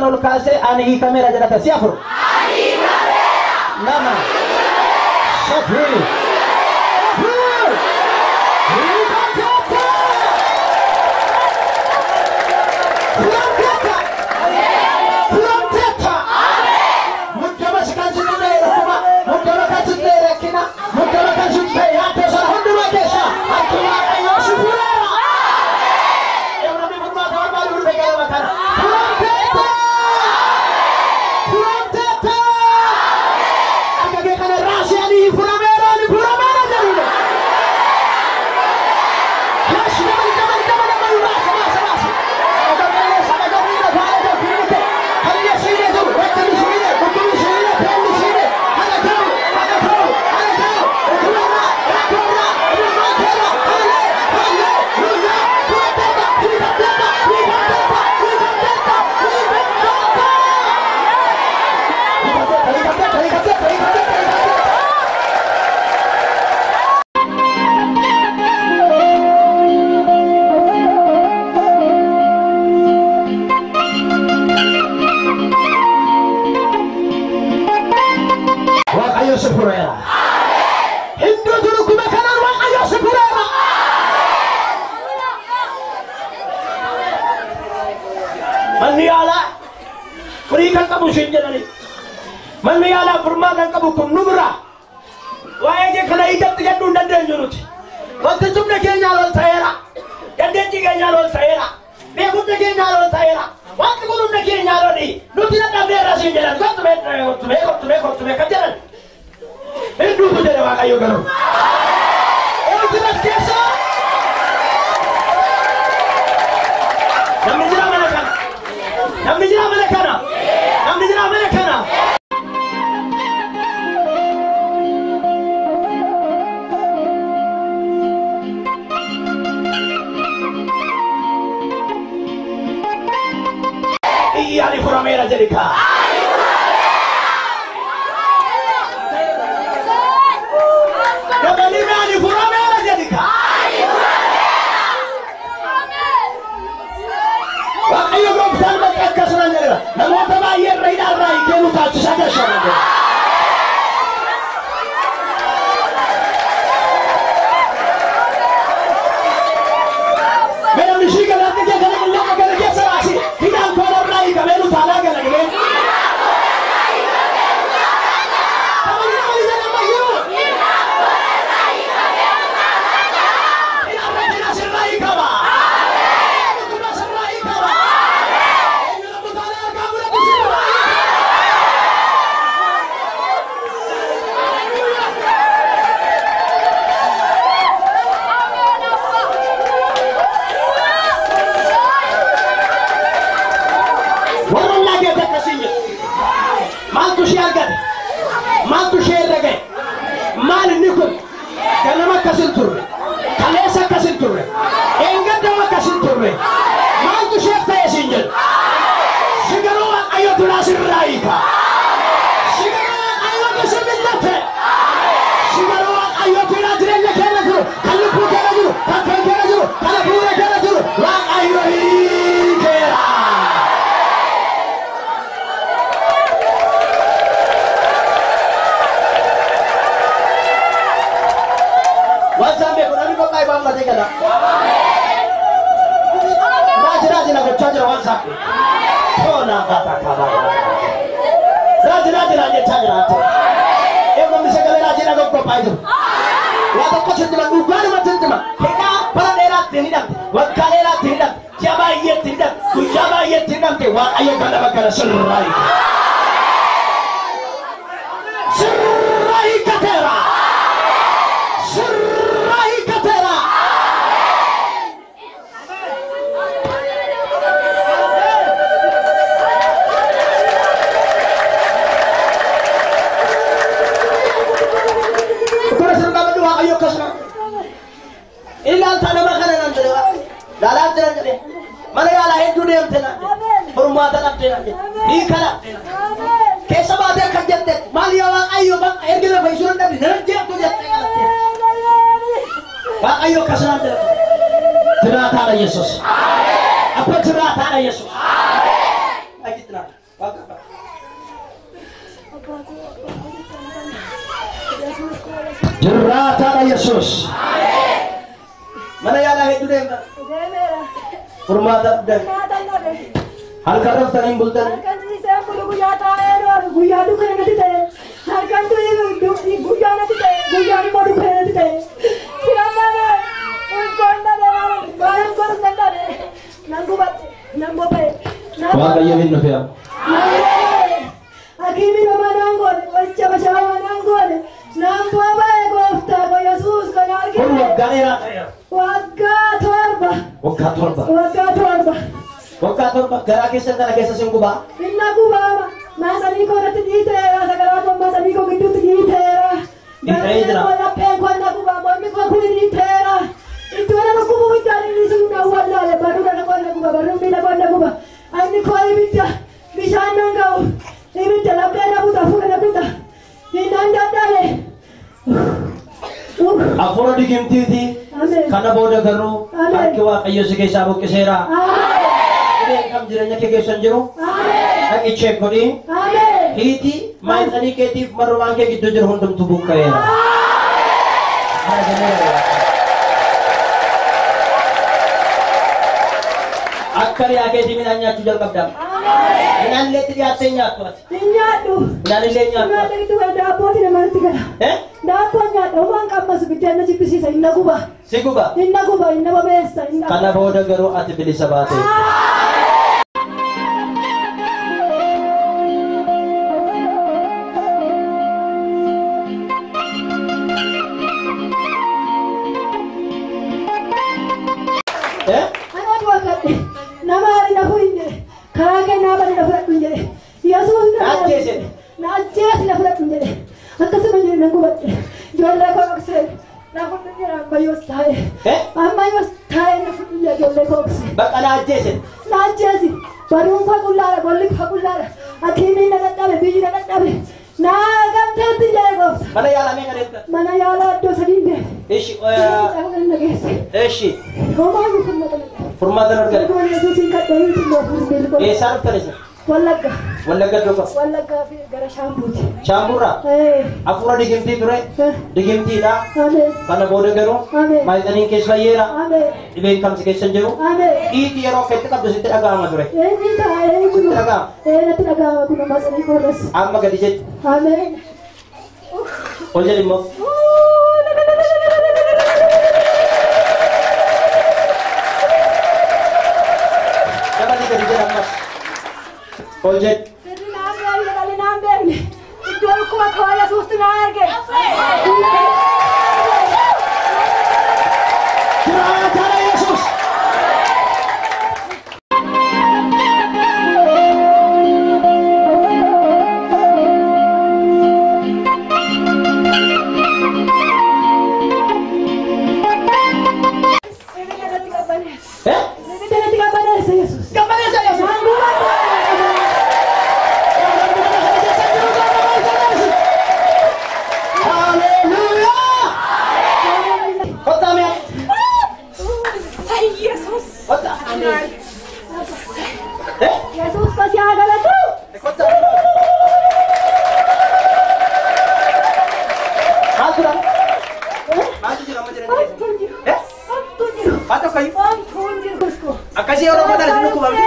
keessan ol kaasee ani hiikameera jedhata si afur. Lama. Sadii. Afur. Hiikamteetta. Furamteetta. Furamteetta. Muddama si kan sitti ta'e dhukkuba. Muddama kan sitti ta'e rakkina. Muddama kan sitti ta'e yaaddoo sana hundumaa keessaa harki Waaqayyoo si fureera. Namni furmaata barbaadu dhufe galma kana. Furamteetta. Furamteetta. Harka kee kana raasii ani furameera ani furameera jedhuudha. Yes, dabali dabali dabali dabali raasi raasi raasi. Waaqayyo si fureera. Hinduutu dhukkuba kanaan Waaqayyo si fureera. Manni yaalaa firii kan qabu ishiin jedhani. Manni yaalaa furmaa kan qabu kun nu bira. Waa'ee kee kana ijatti jechuu hin dandeenyu nuti. Wanti humna keenyaan ol ta'eera. Dandeettii keenyaan ol ta'eera. Beekumsa keenyaan ol ta'eera. Wanti kun humna keenyaan oli. Nuti dadhabneerra siin jedhan. Kottumee kottumee kottumee kottumee kan jedhan. Hinduutu jedhe Waaqayyo garuu. Eenyu keessa? Namni jira mana kana. Namni jira mana kana. Namni jira mana kana. Iyya ani furameera jedhi kaa. Dabalime ani furameera jedhi kaa. Waaqayyo gooftaan bakka akkasuma jedheera. Namoota baay'ee irra hidhaarraa hiikee nu taasisaa gashan jedhe. Mee namni ishii gala harka kee gara qilleensa gara keessa raasi. Hidhaan koo irraa hiikamee nu taalaa gala jedhee. Dabali dabali jedhe ammayyuu. Hidhaan rakkina sirraa hiikama. Dhukkuba sirraa hiikama. Eenyu namni taalee harkaa fudhatu sirraa hiikama. Warra ollaa keetti akkasiin jedhu. Maaltu ishee argate? Maaltu ishee irra ga'e? Maal inni kun? Ganama akkas hin turre. Kaleessa akkas hin turre. Eengaddamu akkas hin turre. Maaltu isheef ta'e siin jedhu? Si garuu Waaqayyo duraa sirraa hiika. Si garuu Waaqayyotu si millate. Si garuu Waaqayyotu irraa jireenya keenya jiru, kan lubbuu keenya jiru, kan foon keenya jiru, kan hafuura keenya jiru, Waaqayyo hiikeera. Waan isaan beeku namni qophaa'e waan matee gala. Raaji raaji na gochaa jira waan isaan beeku. Tola bata kaba. Raaji raaji na jechaa jira ante. Eegumni sagalee raajii na qophaa'e jiru. Waa tokko sitti hima dhugaadhuma sitti hima. Hidhaa bara dheeraatti hin hidhamte. Waggaa dheeraatti hin hidhamte. Ji'a baay'eetti hin hidhamte. Guyyaa baay'eetti hin hidhamte. Waaqayyo ganama kana sirraa hiika. Sirraa hiikateera. Sirraa hiikateera. Akkuma sirraa baddu Waaqayyo akkasuma. Ilaaltaa nama kana nan jedhe Waaqayyo. Laalaa jiran jedhe. Mana yaalaa hedduu deemte naan jedhe. Furmaata dhabde naan jedhe. Hiika dhabde naan jedhe. Keessa baatee akkas jette maal yaa Waaqayyo bakka erga lafa isuu dadhabde nan jeeqtu jette galatte. Waaqayyo akkasuma jedhe. Jiraataadha Yesuus. Abba jiraataadha Yesuus. Achitti laata. Jiraataadha Yesuus. Mana yaalaa hedduu deemta. Deemeera. Furmaata dhabdan. Nyaata dhabe. Halkan raftanii hin bultan. Halkan ciisee bulu guyyaa taa'ee oolu guyyaa dukkana natti ta'e. Halkan guyyaa natti ta'e guyyaan immoo dukkana natti ta'e. Firan dhabe. Ulkoon dhabe waan godhu nan dhabe. Nan gubadhe nan boba'e. Waaqayyo hin dhufe amma. Hakiimi nama naan goone qoricha bashamaa naan goone naan boba'e gooftaa koo Yesuus kan Kun argine. waggaa dheeraa ta'eera. Waggaa 7. Waggaa 7. Waggaa 7. Waggaa 7 garaa keessan kana keessa sin gubaa. Inna gubaama maasanii koo irratti dhiiteera sagaraa koo maasanii koo gidduutti dhiiteera. Dhiita'ee jira. Koo lapheen koo na gubaa mormi koo kun dhiiteera. Iddoo nama gubuu guddaan inni sun na wallaale barruu kana koo na guba barruu miila koo na guba. Anni koo ibidda bishaan nan ga'u ibidda laphee na buta fuula na buta. Innaan dadhabe. Hafuura digimtiiti. Ameen. Kana booda garuu Ameen. harki Waaqayyo si keessaa buqqiseera. Ameen. Dhibeen kam jireenya kee keessa hin jiru. Ameen. Dhaqi check godhi. Ameen. Hiiti maayixanii keetiif marrumaan kee gidduu jiru hundumtuu buqqa'eera. Akka riyaa keetii midhaan nyaachuu jalqabda. Ameen. Midhaan illeetti dhiyaattee nyaattu ati. Hin nyaadhu. Midhaan illee nyaattu ati. Nyaata gidduu kana daabbooti namatti gala. Eh? Daabboon nyaadha waan qammasu biddeen na jibbisiisa hin na guba. Si guba. Hin na guba hin na bobeessa hin na. Kana booda garuu ati bilisa baate. Eh? Ani oduu akkadhe nama ani na fuudhin jedhe karaa kennaa bani na fudhadhu jedhe Yesuus na Na ajjeese. Na ajjeese na fudhadhu jedhe akkasuma jedhe na gubadhe ijoollee koo dhoksee na fudhu jedhe ammayyoos taa'e Eh? ammayyoos taa'e na fudhu jedhe ijoollee koo dhoksee. Bakka na ajjeese. Na ajjeesi baruun koo qullaadha golli koo qullaadha hakiimiin na dadhabe biyyi na dadhabe na gamteetti jedhe goofta. Mana yaalaa meeqa deemta? Mana yaalaa iddoo sadiin deeme. Ishi Caalaan na geesse. ishi Homaa iyyuu furmaata na dhabe. furmaata argate. Dhuguma Yesuusiin kadhee hin dhoofu. Eessaa dhuftan isin? Wallagga. Wallagga iddoo kam? Wallaggaa fi gara Shaambuuti. Shaamburraa? Hafuura digimtii ture. Digimtiidha. Ameen. Kana booda garuu Ameen. maayixaniin keessa fayyeera. Ameen. Dhibeen kamsi keessa hin jiru. Ameen. Dhiiti yeroo fetti qabdu sitti dhaga'ama ture. Eenyu taa'ee kun? Sitti dhaga'ama. Ee natti dhaga'ama kun maasanii koorras. Amma gadi jedhi. Ameen. Ol jedhi immoo. Dabalii gadi jedhi ammas. Ol jedhi. Sirri naan beekne dhalli naan beekne. Iddoo dhukkuba koo Yesuustu na arge. Jiraataadha Yesuus. Sirri natti qabbaneessa. Eh? Sirri natti qabbaneessa Yesuus. Qabbaneessa Yesuus. Naan gubadhe. Haleluuyaa! Kottaa mee. Kottaa. Eh? Yesuus koo si haa galatu. Kottaa. Maaltu jira? Maaltu jira amma jireenya keessa? Homtuun jiru. Eh? Homtuun jiru. Waan tokko iyyuu? Homtuun jiru kusko. Akkasii yeroo gootan isin dhukkubamti.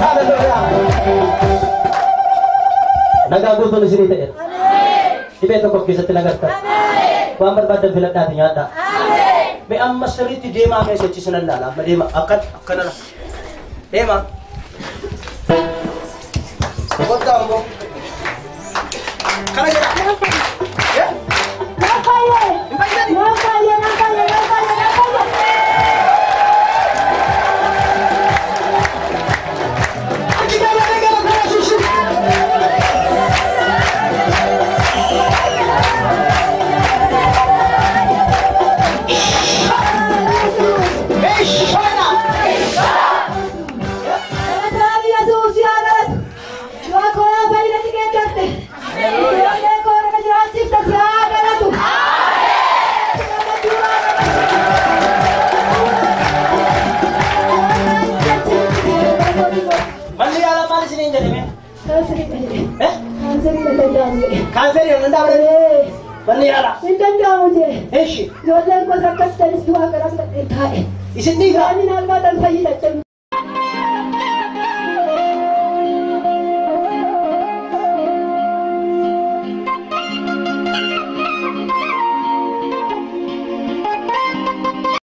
Hallelujah. Fayyaa guutuun isinii ta'eera. Dhibee tokko of keessatti nagartan. Waan barbaadan filadhaati nyaadhaa. Mee amma sirriitti deemaa mee sochiisan ilaala. Amma deema akkan akkana deema. Kottaa ammoo. Kana jedha. Nan fayyee. Hin fayyadani. Nan fayyee, nan fayyee, nan fayyee, nan fayyee. Achi gara gara gara sushi. Ishana. Galataan Yesuus yaa galatu. Du'a koo fayyinatti geeddarte. Ijoollee koo nama jiraachifte si haa galatu. Manni yaalaa maal isiniin jedhame? Kaanserii Eh? hin danda'amu jedhe. Kaanserii hin danda'amu. Manni yaalaa. Hin danda'amu jedhe. Ishi. Ijoolleen koos akkas ta'es du'aa garaa fudhadhee taa'e. Isin dhiigaa. Isaaniin albaatan fayyida jedhu.